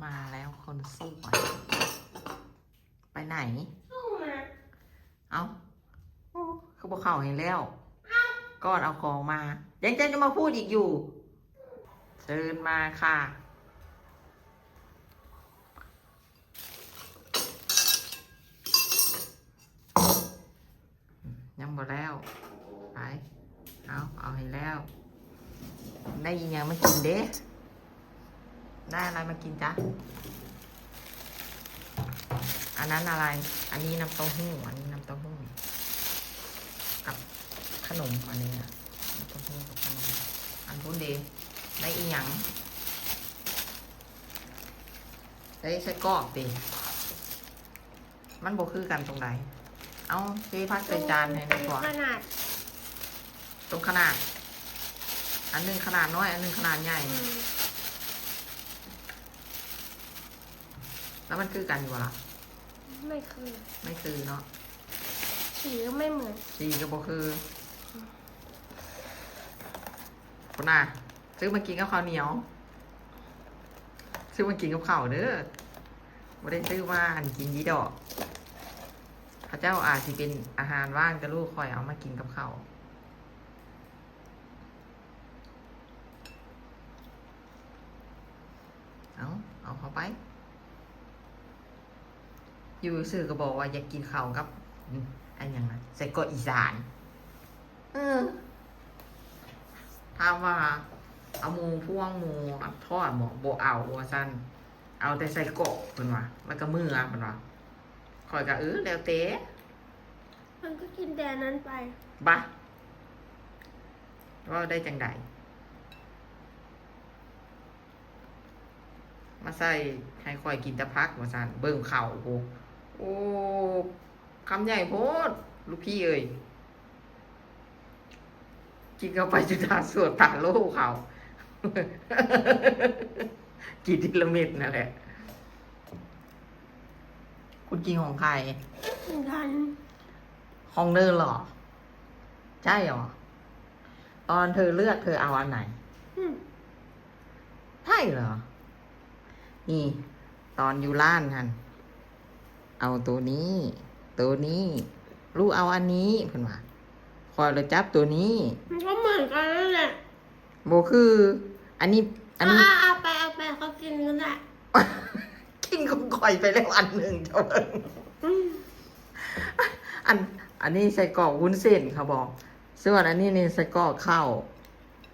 ມາແລ້ວຄົນສວຍ ໄປໄຫນ? ເອົ້າ ໂອ້ ຄືບໍ່ເຂົ້າໃຫ້ແລ້ວ ກ່ອນເອົາຂອງມາ ຍັງຈະມາພູດອີກຢູ່. ເຊີນມາຄ່ະ. ຍັງບໍ່ແລ້ວ ໄປ ເອົາ ເອົາໃຫ້ແລ້ວ. ໄດ້ອີ່ຫຍັງມາກິນເດ? ໄດ້ອະໄລມາກິນຈ໊ະ? ອັນນັ້ນອະໄລ? ອັນນີ້ນ້ຳເຕົ້າຫູ້ ອັນນີ້ນ້ຳເຕົ້າຫູ້ກັບຂະໜົມ ອັນນີ້ນະ ນ້ຳເຕົ້າຫູ້ກັບຂະໜົມ. ອັນພຸ້ນເດ? ໄດ້ອີ່ຫຍັງ? ໄດ້ໄສ້ກອກເດ. ມັນບໍ່ຄືກັນຕົງໃດ? ເອົາ ເທຜັກໃສ່ຈານໃຫ້ແດ່ກວ່າ. ຂະໜາດ ຕົງຂະໜາດ ອັນໜຶ່ງຂະໜາດນ້ອຍ ອັນໜຶ່ງຂະໜາດໃຫຍ່. ອືມ ແລ້ວມັນຄືກັນຢູ່ບໍ່ລະ? ໄມ່ຄື ໄມ່ຄືເນາະ ສີກໍໄມ່ເໝືອນ ສີກໍບໍ່ຄື. ພຸ້ນນະ ຊື້ມາກິນກັບເຂົ້າໜຽວ ຊື້ມາກິນກັບເຂົ້າເດີ ບໍ່ໄດ້ຊື້ມາອັນກິນດີດອກ. ເຂົາເຈົ້າອາດຊິເປັນອາຫານວ່າງ ແຕ່ລູກຂ້ອຍເອົາມາກິນກັບເຂົ້າ. ເອົາ ເອົາເຂົ້າໄປ. ຢູ່ຊື່ກໍບອກວ່າຢາກກິນເຂົ້າກັບ ອາ ອັນຫຍັງນະ ໄສ້ກອກອີສານ. ເອີ ຖາມວ່າເອົາໝູພວງ ໝູທອດບໍ່? ບໍ່ເອົາວ່າຊັ້ນ ເອົາແຕ່ໄສ້ກອກ ເພິ່ນວ່າ ແລ້ວກໍເມືອ ເພິ່ນວ່າ. ຂ້ອຍກໍ ເອີ ແລ້ວແຕ່ ມັນກໍກິນແຕ່ອັນນັ້ນໄປ. ບະ ເວົ້າໄດ້ຈັ່ງໃດ? ມາໃສ່ໃຫ້ຂ້ອຍກິນແຕ່ຜັກວ່າຊັ້ນ ເບິ່ງເຂົ້າພຸ້ນ. ໂອ້ ຄຳໃຫຍ່ໂພດ ລູກພີ່ເອີຍ. ກິນເຂົ້າໄປຈົນຕາສວດຕາໂຫຼເຂົ້າ ກິນທີລະເມັດນັ້ນແຫຼະ. ຄຸນກິນຂອງໃຜ? ຂອງໃຜ? ຂອງເນີເຫຼືອ? ໃຊ່ເຫຼືອ? ຕອນເທີເລືອກ ເທີເອົາອັນໃດ? ອືມ ໃຊ່ເຫຼືອ? ນີ້ ຕອນຢູ່ຮ້ານຫັ້ນ ເອົາໂຕນີ້ ໂຕນີ້ ລູກເອົາອັນນີ້ ເພິ່ນວ່າ. ຂ້ອຍລະຈັບໂຕນີ້ ມັນກໍເໝືອນກັນນັ້ນແຫຼະ. ບໍ່ຄື ອັນນີ້ ອັນນີ້ ເອົາ ເອົາໄປ ເອົາໄປ ເຂົາກິນກໍໄດ້. ກິນຂອງຂ້ອຍໄປແລ້ວອັນໜຶ່ງ ເຈົ້າເບິ່ງ. ອືມ ອັນ ອັນນີ້ໄສ້ກອກວຸ້ນເສັ້ນເຂົາບອກ ສ່ວນອັນນີ້ນີ້ໄສ້ກອກເຂົ້າ.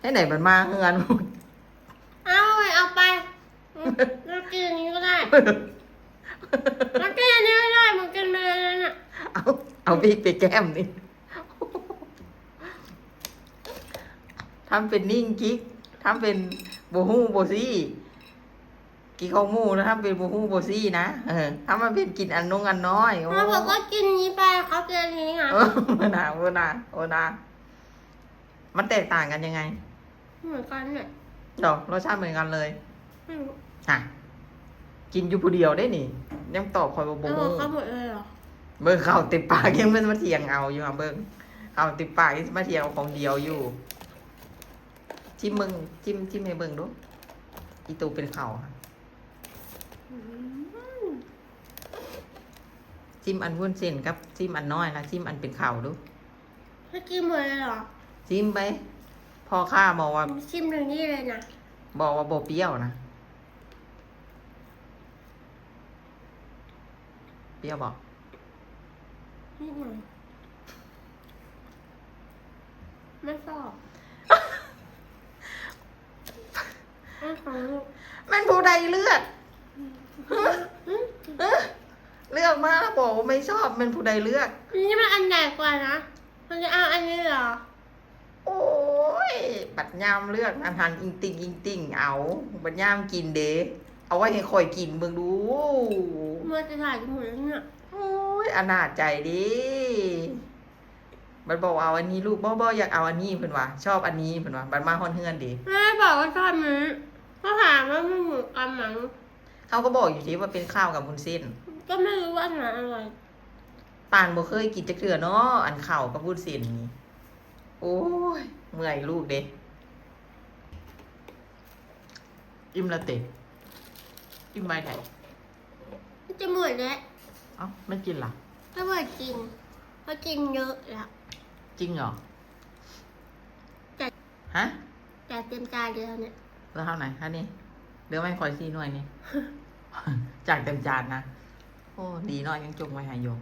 ຈັ່ງໃດມັນມາເຮືອນ? ເອົາ ເອົາໄປ ອືມ ມາກິນອັນນີ້ກໍໄດ້ ມາກິນອັນນີ້ກໍໄດ້ ມາກິນອັນນັ້ນນະ. ເອົາ ເອົາວິກໄປແກ້ມນີ້. ທຳເປັນນິ່ງກິກ ທຳເປັນບໍ່ຮູ້ບໍ່ຊີ້ ກິນຂອງໝູ່ນະ ທຳເປັນບໍ່ຮູ້ບໍ່ຊີ້ນະ. ເອີ ທຳມາເປັນກິນອັນນົງອັນນ້ອຍ. ໂອ້ ເຂົາບອກວ່າກິນນີ້ໄປ ເຂົາກິນອັນນີ້ນະ. ເອີ ເບິ່ງນະ ເບິ່ງນະ ໂອ້ນະ ມັນແຕກຕ່າງກັນຍັງໄງ? ເໝືອນກັນແຫຼະ ດອກ ລົດຊາດເໝືອນກັນເລີຍ. ອືມ ຮະ ກິນຢູ່ຜູ້ດຽວເດ້ນີ້ ຍັງຕອບຂ້ອຍວ່າບໍ່ຮູ້. ເອົາເຂົ້າໝົດເລີຍເຫລອ? ເບິ່ງເຂົ້າເຕັມປາກ ຍັງມາຖຽງເອົາຢູ່ຫະ ເບິ່ງ ເຂົ້າເຕັມປາກ ຍັງຊິມາຖຽງເອົາຂອງດຽວຢູ່. ຊິມເບິ່ງ ຊິມ ຊິມໃຫ້ເບິ່ງດູ ອີໂຕເປັນເຂົ້າຫະ. ອືມ ຊິມອັນວຸ້ນເສັ້ນກັບຊິມອັນນ້ອຍລະ ຊິມອັນເປັນເຂົ້າດູ. ເຮົາກິນໝົດເລີຍເຫລອ? ຊິມໄປ ພໍ່ຄ້າບອກວ່າ ຊິມເຖິງນີ້ເລີຍນະ ບອກວ່າບໍ່ປ່ຽວນະ. ປ່ຽວບໍ່? ນິດໜ້ອຍ ມັນຊອບ. ແມ່ນຜູ້ໃດເລືອກ? ເລືອກມາແລ້ວບອກວ່າໄມ່ຊອບ ແມ່ນຜູ້ໃດເລືອກ? ນີ້ມັນອັນໃຫຍ່ກວ່ານະ ມັນຈະເອົາອັນນີ້ເຫຼືອ? ໂອ້ຍ ບັດຍາມເລືອກນັ້ນຫັ້ນ ອິງຕິ່ງ ອິງຕິ່ງເອົາ ບັດຍາມກິນເດ ເອົາໄວ້ໃຫ້ຂ້ອຍກິນເບິ່ງດູ. ເມື່ອຈະຖ່າຍຈະໝົດແລ້ວເນຍ. ໂອ້ຍ ອະນາດໃຈເດ. ບັດບອກວ່າເອົາອັນນີ້ລູກ ບໍ່ ບໍ່ ຢາກເອົາອັນນີ້ ເພິ່ນວ່າ ຊອບອັນນີ້ ເພິ່ນວ່າ ບັດມາຮອດເຮືອນເດ. ແມ່ບອກວ່າຊອບນີ້ ເຂົາຖາມວ່າມັນໝູກັບຫຍັງ? ເຮົາກໍບອກຢູ່ເດວ່າເປັນເຂົ້າກັບວຸ້ນເສັ້ນ. ກໍໄມ່ຮູ້ວ່າອັນໄຫນອະຮ່ອຍ. ປານບໍ່ເຄີຍກິນຈັກເທື່ອເນາະ ອັນເຂົ້າກັບວຸ້ນເສັ້ນນີ້. ໂອ້ຍ ເມື່ອຍລູກເດ. ອີ່ມແລ້ວເຕ? ກິນໄວແທ້ มันจะหมดแล้ว ເອົ້າ ແມ່ກິນລະ ก็หมดกิน เพราະกินเยอะแล้ว ຈິງເຫລໍ? ຮະ? แต่เต็มจานเลยเนี่ย ເຫຼືອເຮົານະ ເຮົານີ້ ເຫຼືອໄວ້ຂ້ອຍສີ່ໜ່ວຍນີ້ ຈາກເຕັມຈານນະ. ໂອ້ ດີເນາະ ຍັງຈົ່ງໄວ້ໃຫ້ຢູ່.